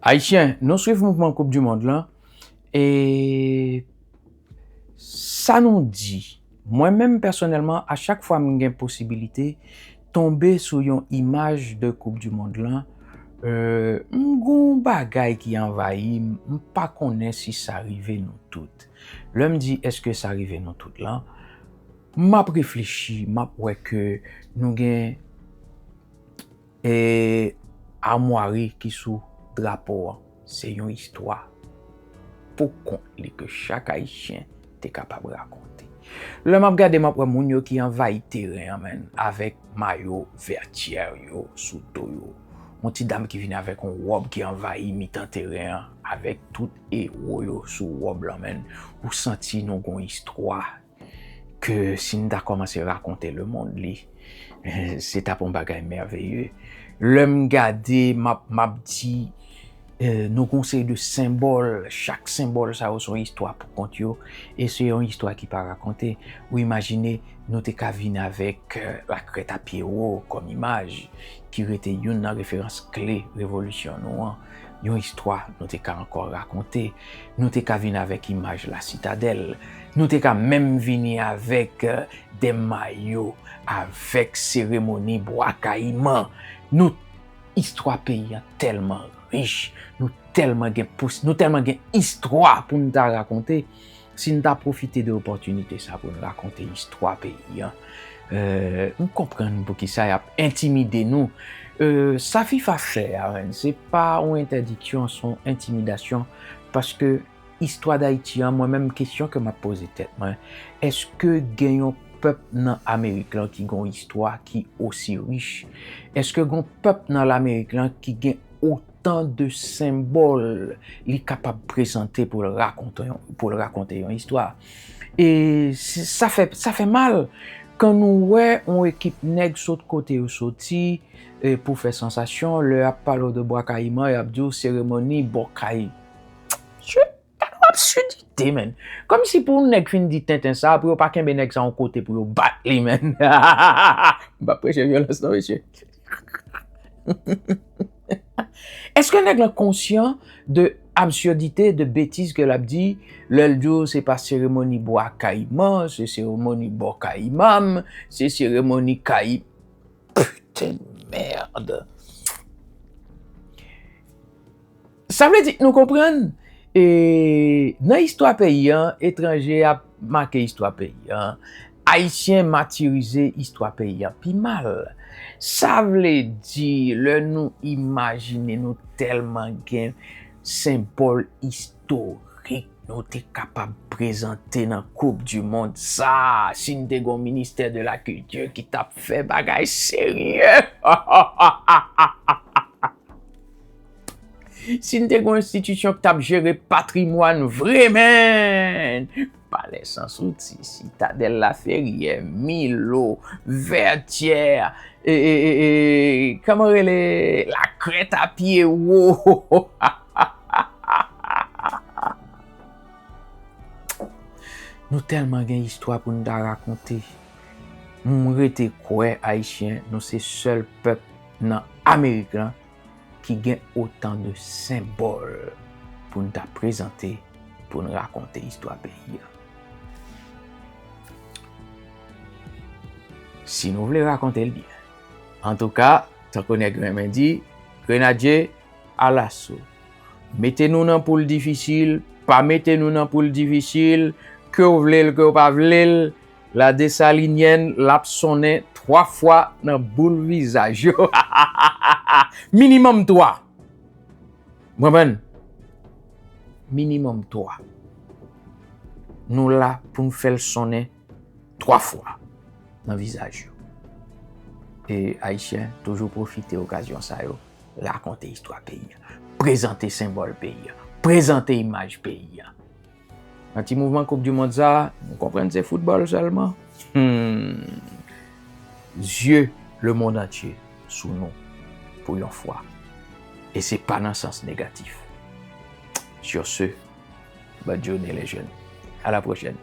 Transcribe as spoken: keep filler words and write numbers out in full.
Ayisyen, nou swiv mouvman Koup di Mond lan, e sa nou di, mwen menm pèsonèlman, a chak fwa m gen posibilite tonbe sou yon imaj de Koup di Mond lan, euh, m gon bagay ki anvayi m, m pa konnen si sa rive nou tout. Lè m di èske sa rive nou tout lan, m ap reflechi, m ap wè ke nou gen e amwari ki sou drapo an, se yon istwa pou kont li ke chak Ayisyen te kapab rakonte. Lè m ap gade, m ap wè moun yo ki anvayi teren an, menn, avèk mayo vètyè yo sou do yo. Yon ti dam ki vin avèk yon wòb ki anvayi mitan teren an, avèk tout ewo yo sou wòb lan, menn. Ou santi nou gon istwa ke si n ta kòmanse rakonte lemonn li, se t ap yon bagay mèveye. Lè m gade, m ap, m ap di, eh, nou gon seri de senbòl, chak senbòl sa yo se yon istwa pou kont yo, e se yon istwa ki pa rakonte. Ou imajine, nou te ka vin avèk, eh, lakrèt a pye wo kòm imaj, ki rete youn nan referans kle revolisyon nou an. Yon istwa nou te ka ankò rakonte. Nou te ka vin avèk imaj Lasitadèl. Nou te ka menm vini avèk, eh, de mayo, avèk seremoni Bwa Kayiman. Nou, istwa peyi an tèlman rich, nou tèlman gen pos-, nou tèlman gen istwa pou n ta rakonte. Si n ta pwofite de opòtinite sa pou n rakonte istwa peyi an, eh, m konprann poukisa y ap entimide nou. Eh, sa fifa fè a, menn, se pa yon entèdiksyon, se yon entimidasyon, paske istwa Dayiti an, mwen menm, kesyon ke m ap poze tèt mwen, èske gen yon pèp nan Amerik lan ki gen yon istwa ki osi rich? Èske gen yon pèp nan Lamerik lan ki gen otan de senbòl li kapab prezante pou l rakonte yon, pou l rakonte yon istwa? E se, sa fè, sa fè mal kan nou wè yon ekip nèg sot kote yo soti, e pou fè sansasyon, lè y ap pale w de Bwa Kayiman, y ap di w seremoni Bò Kayiman. Gade yon absidite, menn. Kòmsi pou yon nèg fin di tenten sa, pou yo pa kenbe nèg sa yon kote pou yo bat li, menn. M p ap preche vyolans non, mesye. Èske nèg lan konsyan de absidite, de betiz ke l ap di, lè l di w se pa seremoni Bwa Kayiman, se seremoni Bò Kayiman, se seremoni Kayi-, Putain de merde. Sa vle di, nou konprann, e, nan istwa peyi an, etranje ap make istwa peyi an, Ayisyen matirize istwa peyi an pi mal. Sa vle di, lè nou imajine nou tèlman gen senbòl istorik nou te kapab prezante nan Koup di Mond sa, si n te gon ministè de la kilti ki t ap fè bagay serye. Si n te gon enstitisyon ki t ap jere patrimwàn vre, menn, Palè Sansouti, Sitadèl Laferyè, Milo, Vètyè, e, e, e, e, kòman rele? Lakrèt a pye wo. Nou tèlman gen istwa pou n ta rakonte. M rete kwè, Ayisyen, nou se sèl pèp nan Amerik lan ki gen otan de senbòl pou n ta prezante, pou n rakonte istwa peyi a. Si nou vle rakonte l byen. Antouka, tankou nèg renmen di, grenadye, alaso. Mete nou nan poul difisil, pa mete nou nan poul difisil, ke w vle l, ke w pa vle l, la Desalinyèn l ap sonnen twa fwa nan boul vizaj yo. Minimòm twa. Ou konprann? Minimòm twa. Nou la pou n fè l sonnen twa fwa nan vizaj yo. E Ayisyen, toujou pwofite okazyon sa yo, rakonte istwa peyi a, prezante senbòl peyi a, prezante imaj peyi a. Nan ti mouvman Koup di Mond sa, nou konprann se foutbòl sèlman. Hmm. Zye lemonn antye sou nou pou yon fwa. E se pa nan sans negatif. Sur ce, bonne journée les jeunes. À la prochaine.